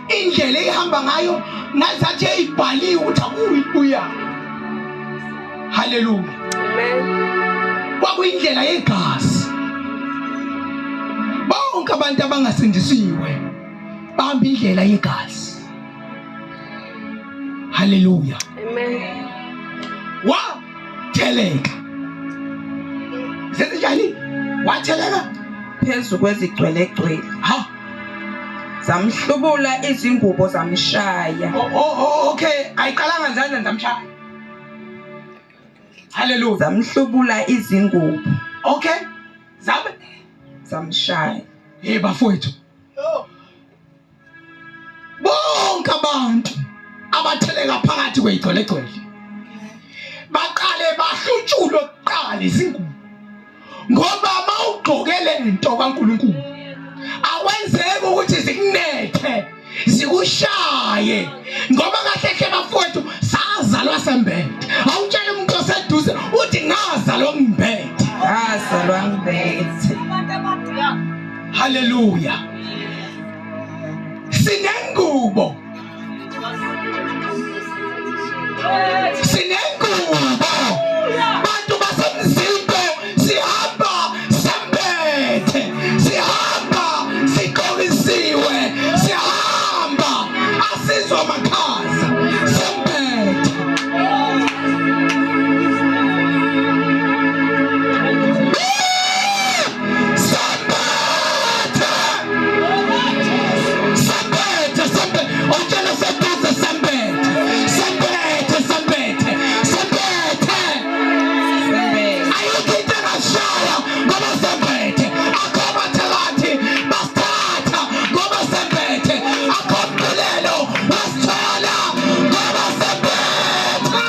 Indlela ehamba ngayo ngazathi eyibhaliwe ukuthi akuyibuya. Haleluya. Amen. Kwakuyindlela yegazi. Bonke abantu abangasindisiwe bahamba indlela yegazi. Haleluya. Amen. Watheleka. Senzenjani? Watheleka phezu kwezigcwelegcwele. Ha. Zamhlubula izingubo zamshaya. Oh, okay, ayiqalanga njani zamshaya. Haleluya. Zamhlubula izingubo. Okay. Zabe zamshaya. Hey bafowethu. Bonke abantu abatheleka phakathi kweyigcwelegcwele baqale bahlutshulwe kuqala izingubo ngoba mawugqoke lento kaNkuluNkulu akwenzeki ukuthi zikunethe zikushaye ngoba kahle hle bafowethu sazalwa sembethe awutshele umuntu oseduze uthi ngazalwa ngimbethe ngazalwa ngimbethe. Haleluya. Sinengubo. Sinengubo. Bantu basemzimbe sihamba sembethe. Sihamba sigqokisiwe. Sihamba asizwa makhaza. Sembethe. Sembethe. Sembethe, sembethe. Utshele seduze sembethe. Sembethe, sembethe. Sembethe. Ayikho into engashaya ngoba sembethe. Akho abathakathi basithatha ngoba sembethe. Akho mkhulelo wasithola ngoba sembethe.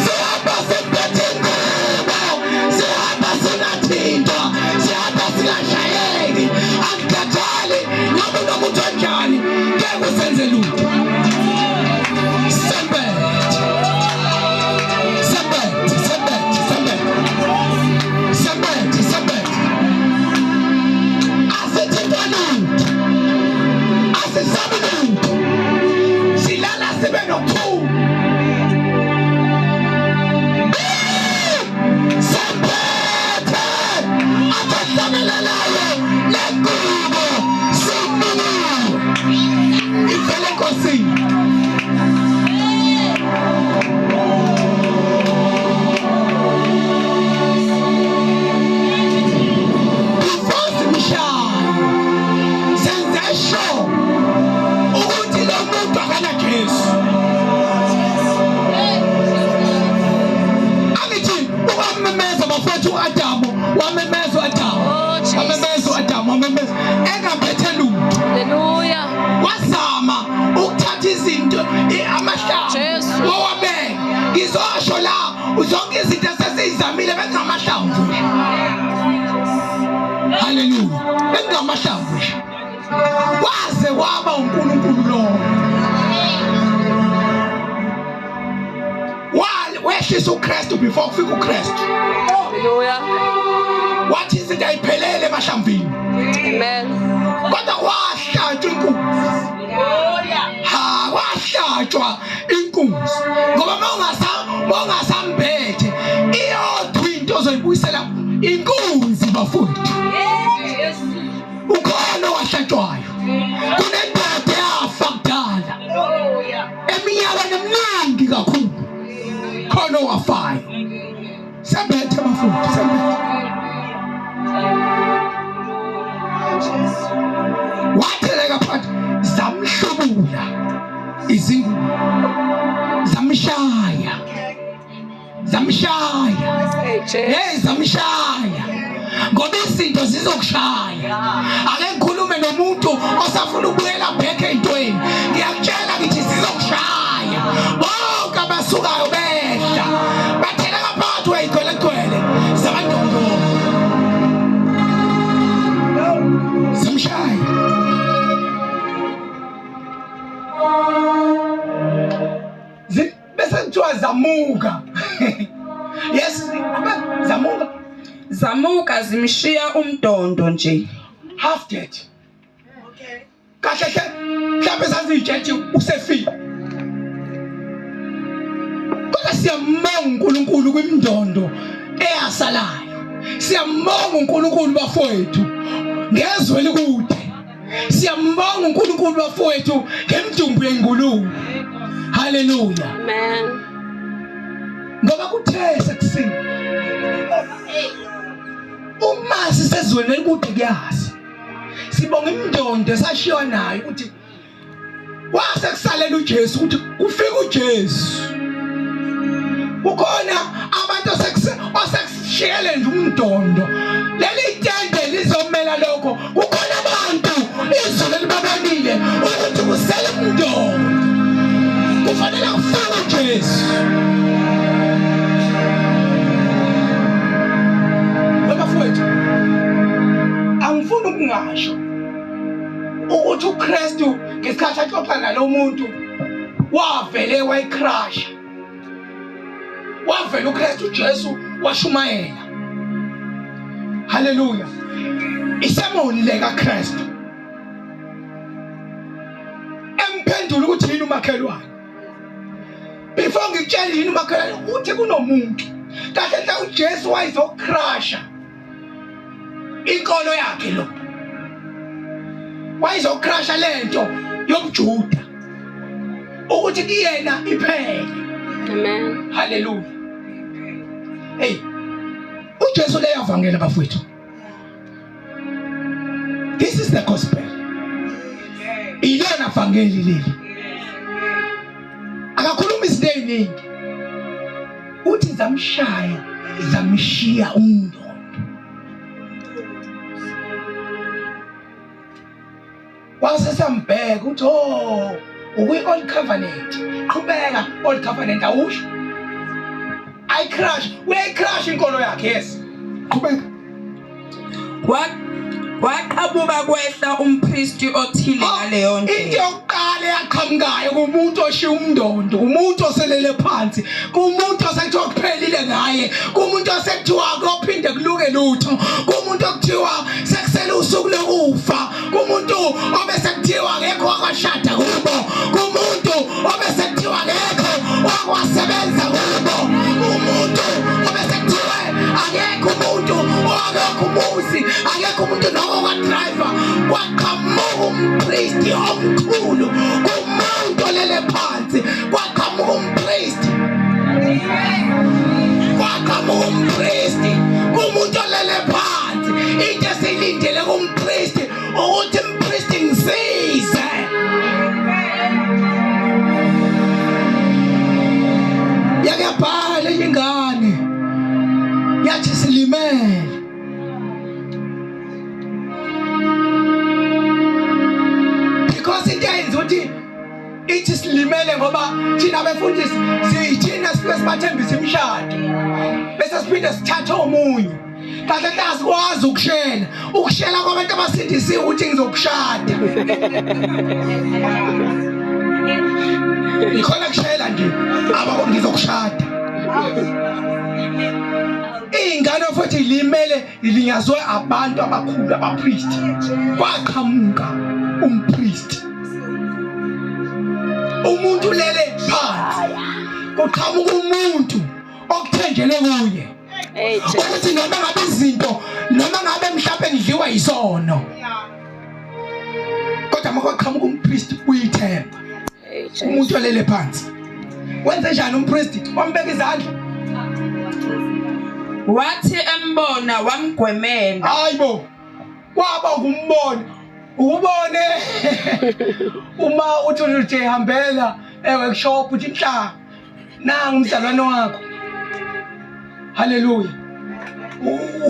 Sihamba siphethe ingubo, sihamba singathintwa, sihamba singashayeki. Angikhathali noma unomuntu onjani, ngeke usenze lutho. Sembethe, sembethe, sembethe, sembethe, sembethe, sembethe. Asithintwa lutho, asisabi lutho. Silala sibe nokuthula. Sembethe abahlabelelayo lengubo sinikiwe ivele enkosini. Before simshaye senze sure ukuthi lo muntu akana Jesu. Angithi ukwamemeza bafowethu u-Adamu, wamemeza u-Adamu, Oh, Jesus. wamemeza u-Adamu, wamemeza engaphethe lutho. Hallelujah. Wazama ukuthatha izinto amahlamvu Jesu. wawabeka. Ngizosho la zonke izinto esesizamile bengamahlamvu nje. Haleluya, bengamahlamvu nje. Kwaze kwaba uNkulunkulu lowo wehlisa uKristu before kufika uKristu. Hallelujah. Wathi izinto ayiphelele emahlamvini. Amen. Kodwa kwahlatshwa inkunzi. Ha, kwahlatshwa inkunzi. Ngoba mawungasambethe iyodwa into ozoyibuyisela inkunzi bafowethu. Ukhona owahlatshwayo. Kunendoda eyafa kudala. Eminyakeni eminingi kakhulu. Khona owafayo. Sembethe bafowethu, sembethe. Watheleka phakathi zamhlubula izingubo. Zamshaya. Zamshaya. Hey, zamshaya. Ngoba izinto zizokushaya. Ake ngikhulume nomuntu osafuna ukubuyela back ey'ntweni. Ngiyakutshela ngithi zizokushaya. Bonke abasukayo behla. Batheleka phakathi weyigcwelegcwele zabantu. Zamshaya. Bese kuthiwa zamuka. Yes, zamuka. Zamuka zimshiya umdondo nje. Half dead. Kahle hle mhlawumbe saziyitshethi usefile. Kodwa siyambonga uNkulunkulu kwimndondo eyasalayo. Siyambonga uNkulunkulu bafowethu ngezwe elikude. Siyambonga uNkulunkulu bafowethu ngemidumbu yengulube. Haleluya. Amen. Ngoba kuthe sekusini uma sisezweni elikude kuyazi sibonga imndondo esashiywa nayo ukuthi kwase kusalela uJesu ukuthi kufike uJesu kukhona abantu osekushiyele nje umdondo leli tende lizomela lokho kukhona abantu izulu elibabonile ukuthi kusele umdondo kufanele kufike uJesu bafowethu angifuni ukungasho ukuthi uKristu ngesikhathi axoxa nalomuntu wavele wayicrasha wavela uKristu Jesu washumayela haleluya isemoni le kaKristu emphendula ukuthi yini umakhelwane before ngikutshela yini umakhelwane uthi kunomuntu kahle hle uJesu wayezocrasha inkolo yakhe lo wayezocrasha lento yobuJuda ukuthi kuyena iphele. Amen. Haleluya. Hey, uJesu leyavangela bafowethu. This is the gospel. Ilona vangeli leli. Akakhuluma izinto eziningi. Uthi zamshaya zamshiya umndondo. Wase sambheka uthi oh ukwi old covenant. Qhubeka old covenant awusho. I crash, we crash inkolo yakhe yes. Qhubeka. Waqhamuka kwehla umpristi othile ngaleyo Into ndlela. yokuqala eyaqhamukayo kumuntu oshiya umndondo, kumuntu oselele phansi, kumuntu osekuthiwa kuphelile ngaye, kumuntu osekuthiwa kuyophinde kulunge lutho, kumuntu okuthiwa sekusele usuku lokufa, kumuntu obesekuthiwa akekho wakwashada kubo, kumuntu obesekuthiwa akekho wakwasebenza kubo, umuntu obesekuthiwe akekho umuntu owakekho umuzi, akekho umuntu noma okwadriver, kwaqhamuka umpristi omkhulu kumuntu olele phansi, kwaqhamuka umpristi, kwaqhamuka umpristi kumuntu olele phansi. Into esiyilindele kumpristi ukuthi mpristi ngisize. Yake yabhala enye ingane yathi silimele. Because into eyenza ukuthi ithi silimele ngoba thina abefundisi siyithina sifike sibathembise imishado bese siphinde sithathe omunye. Kahle hle asikwazi ukushela, ukushela kwabantu abasindisiwe ukuthi ngizokushada. Ikhona kushela nje aba ngizokushada. Iy'ngane futhi limele ilinyazwe abantu abakhulu abapristi. Kwaqhamuka umpristi. Umuntu ulele phansi. Kuqhamuka umuntu okuthenjelwe kuye. Hey, Jesus. Ukuthi noma ngabe izinto noma ngabe mhlawumbe ngidliwa yisono. Kodwa uma kwaqhamuka umpristi uyithemba. Hey, Jesus. Umuntu olele phansi. Wenze njani umpristi? Wambeka izandla. Wathi embona wamgwemela. Hayibo. Kwaba ukumbona. Ukubone uma uthi uthi hambela eworkshop uthi nhla nangu umzalwane wakho. Haleluya.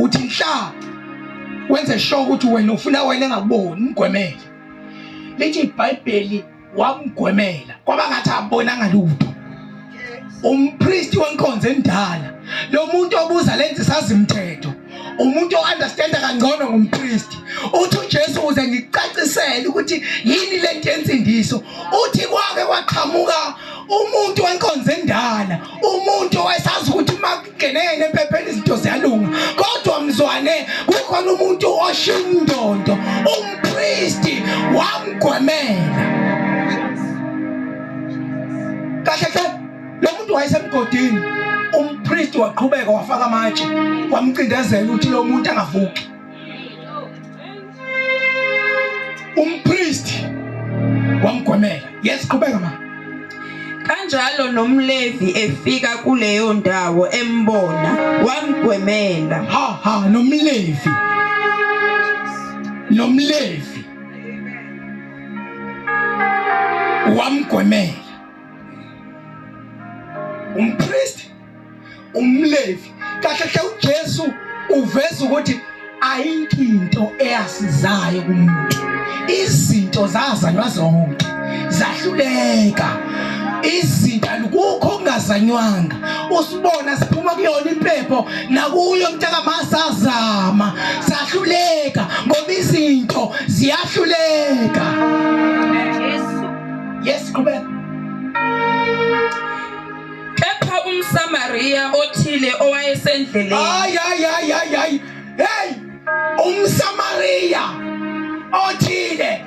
Uthi nhla wenze sure ukuthi wena ufuna wena engakuboni umgwemele. Lithi iBhayibheli wamgwemela kwaba ngathi abonanga lutho. Umpristi wenkonzo endala lo muntu obuza lenze sazi umthetho, umuntu o-understanda kangcono ngumpristi. Uthi uJesu uze ngicacisele ukuthi yini lento yensindiso. Uthi kwake kwaqhamuka umuntu wenkonzo endala, umuntu owayesazi ukuthi uma kungene yena empepheni izinto ziyalunga, kodwa mzwane kukhona umuntu oshiya umndondo, umpristi Wamgwemela. Kahle kahle lo muntu wayesemgodini, umpriest waqhubeka wafaka amatshe, wamcindezela ukuthi lo muntu angavuki. Umpriest wamgwemela. Yes, qhubeka ma. Kanjalo nomLevi efika kuleyo ndawo embona wamgwemela. Ha ha, nomLevi. NomLevi wamgwemela. Umpriest, umLevi. Kahle hle uJesu uveza ukuthi ayikho into eyasizayo kumuntu. Izinto zazanywa zonke zahluleka. Izinto alukho okungazanywanga. Usibona siphuma kuyona impepho nakuyo mntaka masazama sahluleka ngoba izinto ziyahluleka. Jesu. Yes, qhubeka. Kepha umSamariya othile owayesendleleni. Hayi hayi hayi hayi hayi. Hey, umSamariya othile.